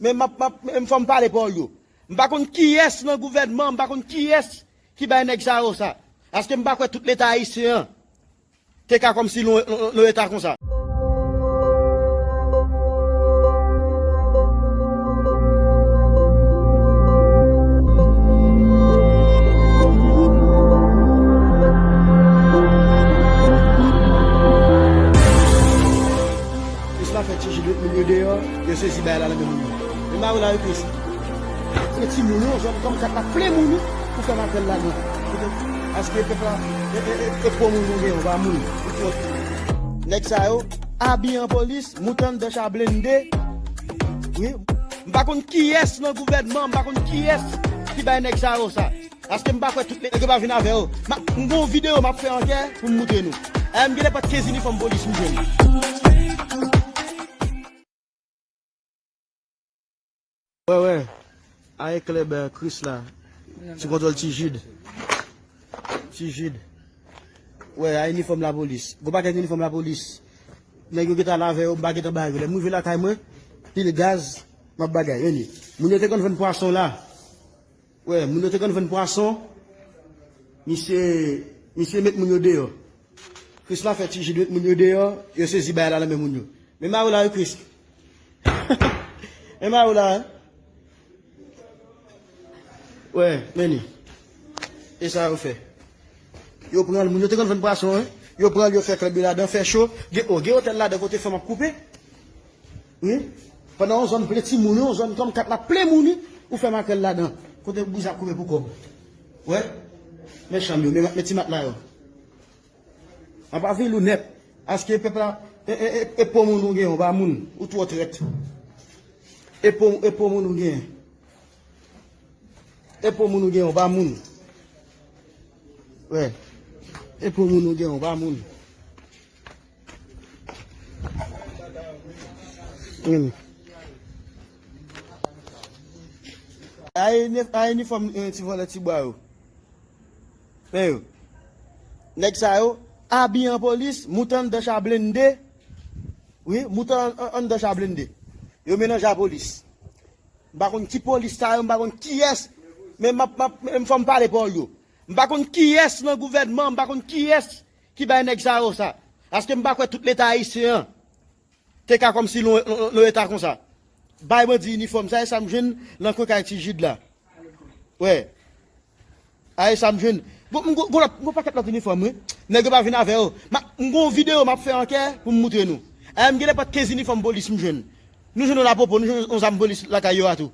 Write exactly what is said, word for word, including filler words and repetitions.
Men m ap, m ap, men fò m pale pawòl yo. M pa konn kiyès nan gouvènman, m pa konn kiyès ki bay nèg sa yo sa. Paske m pa kwè tout Leta ayisyen an te ka kòmsi nan, nan, nan eta konsa. Krisla fè Ti Jid met moun yo deyò, yo sezi bagay la nan men moun yo. Men Mario la yo Kris. Se timoun yo, zòn kòm kat la plen moun wi, pou fè makrèl ladan. Paske pèp la, e, e, e, e po moun nou gen, ou pa moun, ou twòp. Nèg sa yo, abiye an polis, moute anndan cha blende. Wi. M pa konn kiyès nan gouvènman, m pa konn kiyès ki bay nèg sa yo sa. Paske m pa kwè tout nèg yo pa vin avè yo. M ap, m gon videyo m ap fè ankè pou m moutre nou. E m gen nenpòt kenz inifòm polis m jwenn. Wè, wè. A eklè bè Kris la. Sou kontwòl Ti Jid. Ti Jid. Wè, a inifòm lapolis. Gon pakèt inifòm lapolis. Nèg yo gentan al avè yo, m pa gentan ba yo. Lè m rive lakay mwen, pil gaz, m ap bagay. Vini. Moun yo te konn vann pwason la. Wè, moun yo te konn vann pwason. Misye, misye met moun yo deyò. Kris la fè Ti Jid met moun yo deyò, yo sezi bagay la nan men moun yo. Men Mario la wi Kris. Men Mario la, hein? Wè, men li. E sa yo fè. Yo pran l, moun yo te konn vann pwason, hein? Yo pran l, yo fè klèb yo ladan, fè cho. Gen, o, gen otèl ladan kote fanm ap koupe. Wi. Pandan yon zòn plen timoun, yon zòn kòm kat la plen moun, wi. Ou fè makrèl ladan. Kote bouzen ap koupe pou kòb. Wè. Men chanm yo, men, men ti matla yo. An pa vil ou nèt. Aske pèp la, e, e, e, e po moun ou gen, ou pa moun. Ou twò trèt. E po, e po moun ou gen. E po moun ou gen, ou pa moun. Wè. E po moun ou gen, ou pa moun. Hmm. A ini-, a inifòm, eh, ti vòlè ti bwa yo. Men yo. Nèg sa yo, abiye an polis, moute anndan cha blende. Wi, moute an, an, anndan cha blende. Yo melanje a polis. M pa konn ki polis sa yo, m pa konn kiyès. Men m ap, m ap, men fò m pale pawòl yo. M pa konn kiyès nan gouvènman, m pa konn kiyès ki bay nèg sa yo sa. Paske m pa kwè tout Leta ayisyen an te ka kòmsi nan, nan, nan eta konsa. Bay bandi inifòm, sa e sa m jwenn nan kwen kay Ti Jid la. Wè. A e sa m jwenn. Gon, gon, gon lòt, gon pakèt lòt inifòm, wi. Nèg yo pa vin avè yo. M a, m gon videyo m ap fè ankè pou m moutre nou. A e m gen nenpòt kenz inifòm polis m jwenn. Nou jwenn yon lapopo, nou jwenn yon zam polis lakay yo a tou.